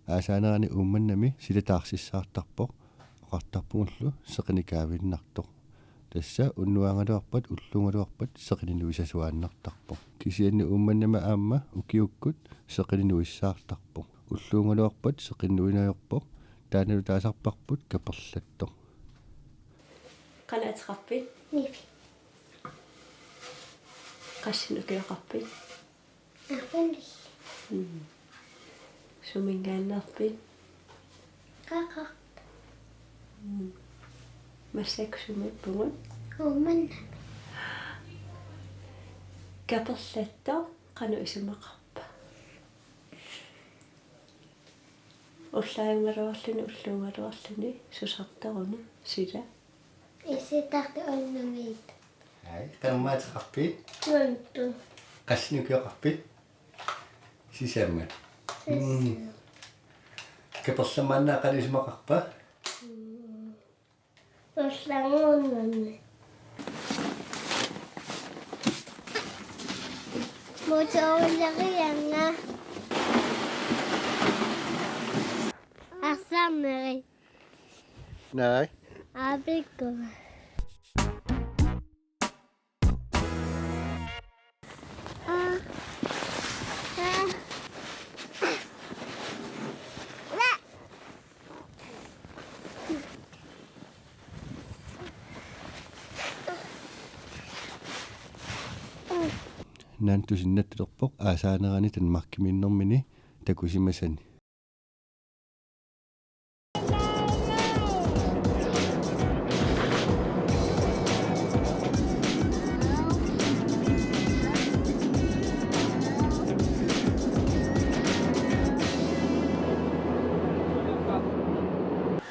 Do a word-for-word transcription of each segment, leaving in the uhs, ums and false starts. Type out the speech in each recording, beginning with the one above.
Aasaanerani Uummannami sila taarsissaartarpoq, oqartarpugullu seqinik kaaviinnartoq. Tassa unnuagaluarpat ulluugaluarpat seqinik nuisasuaannartarpoq. Kisianni Uummannami aamma ukiukkut seqinik nuissaartarpoq. Ulluugaluarpat seqinik nuineq ajorpoq, taannalu taasarparput kaperlattoq. Qanoq ateqarpit? Nivi. Qassinik ukioqarpit? Aappaanilli. Mm. Suminngaanneerpit? Qaqortoq. Mm. Massakkut sumiippugut? Uummannami. Kaperlattoq qanoq isumaqarpa? Ullaajungaluarluni, ulluugaluarluni, susartaruni, sila. Issitartut unnumiittut. Ai, qanormaa ateqarpit? Nuntu. Qassinik ukioqarpit? Sisamat. Mm. Sisa. Kaperlammaannaaq qanoq isumaqarpa? Mm. Ullanguunnani. Motorillerianga. Arsarneri. Nej. Aapikku. Nantu sinnattulerpoq aasaanerani Danmarkimiinnermini takusimasani.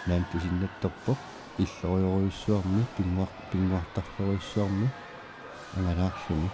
Nantu sinnattorpoq illorujorujussuarmi pinnguar-, pinnguartartorujussuarmi angalaarluni.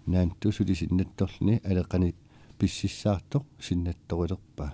Naantu suli sinnattorluni aleqani pississaartoq sinnattorilerpaa.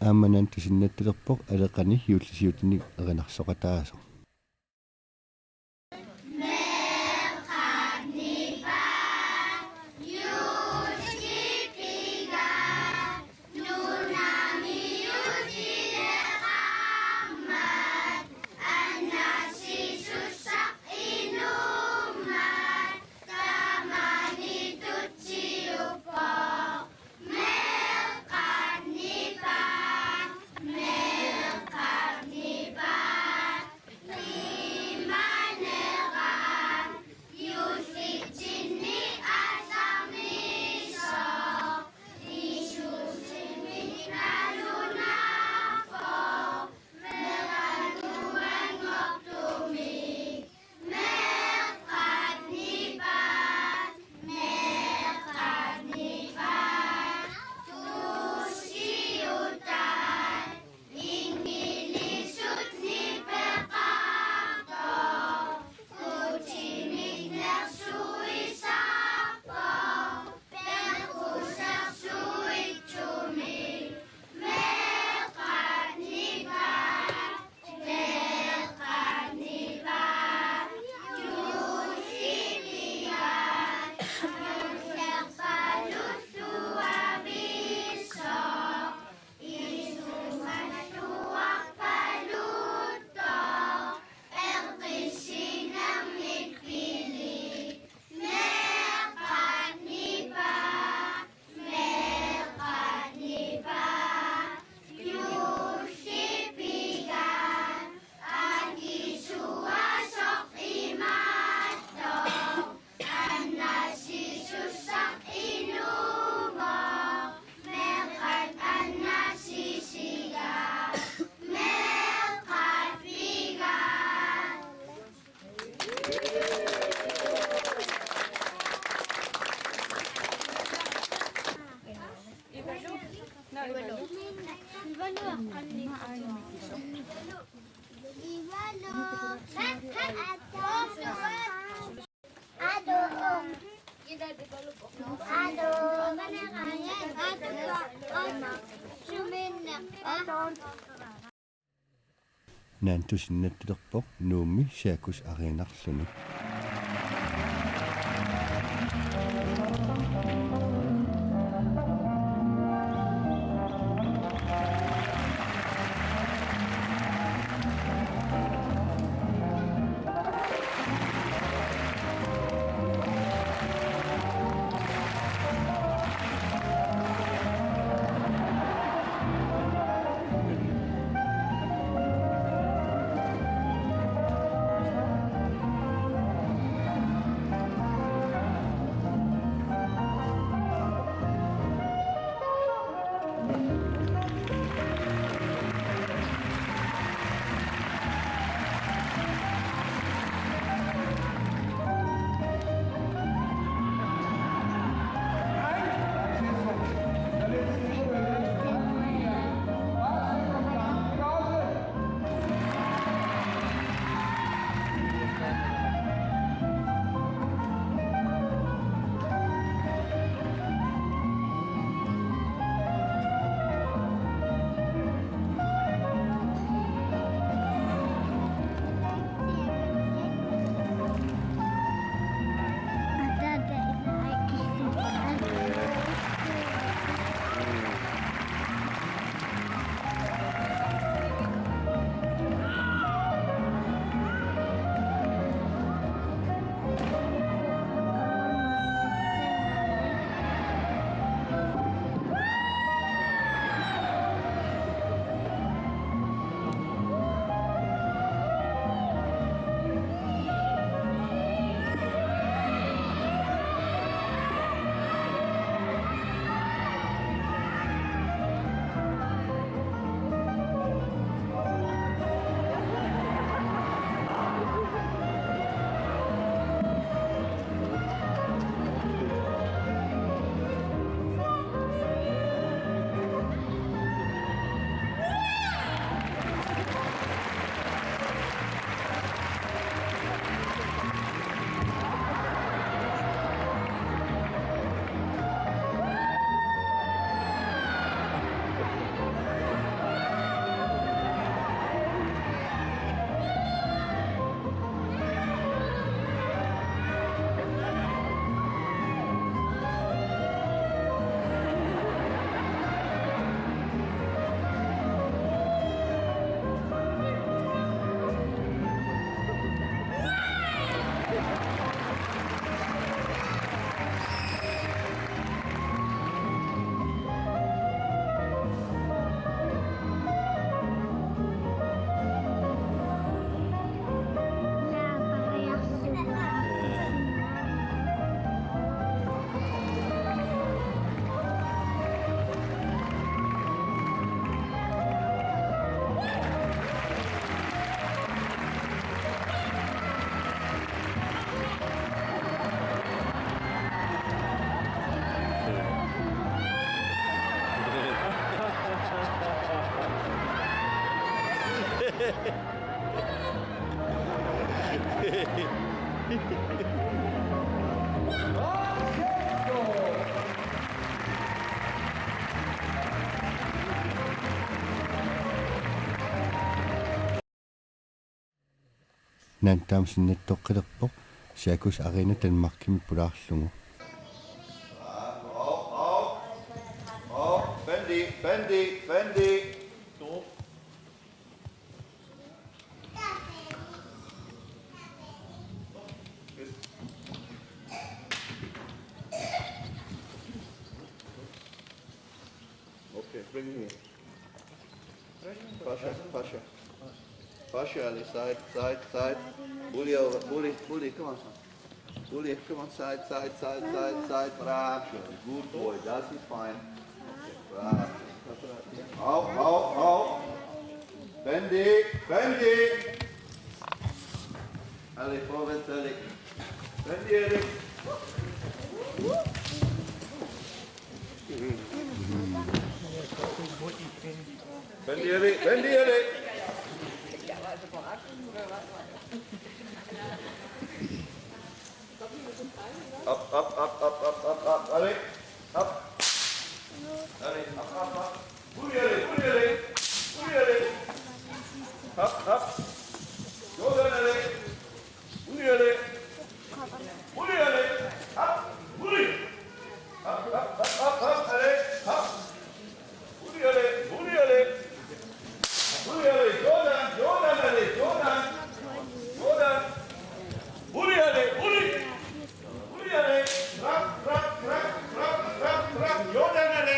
Aamma Naantusinnattulerpoq aleqani juullisiutinik erinarsoqataasoq. Naantusinnattulerpoq Nuummi cirkusariinnarluni. Naak taama sinnattoqqilerpoq Cirkus Arena Danmarkimi pulaarlugu. Fendi, Fendi, Fendi. Okay, bring him here. Pasha, Pasha. Pasha, Ali, side, side, side. Bully over, bully, bully, come on, son. Bully, come on, side, side, side, side, side. Bravo. Good boy, that's it, fine. Bravo. Out, out, out. Fendi, Fendi. Ali, forward, Ali. Fendi, Ali. Fendi, Ali, Fendi, Ali. Up, up, up, up, up, up, up, Ali. Up. Ali, up, up, up. Bully, Ali, bully, Ali. Bully, Ali. Up, up. Jordan, Ali. Bully, Ali. Bully, Ali. Up. Bully. Up, up, up, up, up, Ali. Up. Bully, Ali. Bully, Ali. Bully, Ali. Jordan, Jordan, Ali. Jordan. Jordan. Bully, Ali. Bully. Bully, Ali. Drop, drop, drop, drop, drop, drop. Jordan, Ali.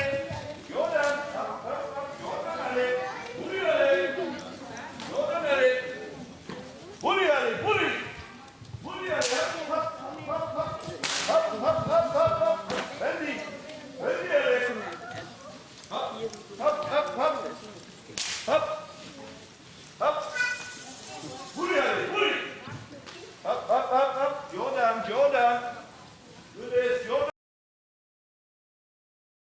Jordan. Drop, drop, drop. Jordan, Ali. Bully, Ali. Jordan, Ali. Bully, Ali. Bully. Bully, Ali. Hop, hop, hop, hop. Hop, hop, hop, hop, hop. Fendi. Fendi, Ali. Hop, hop, hop, hop. Hop. Hop. Bully, Ali, bully. Hop, hop, hop, hop. Jordan, Jordan.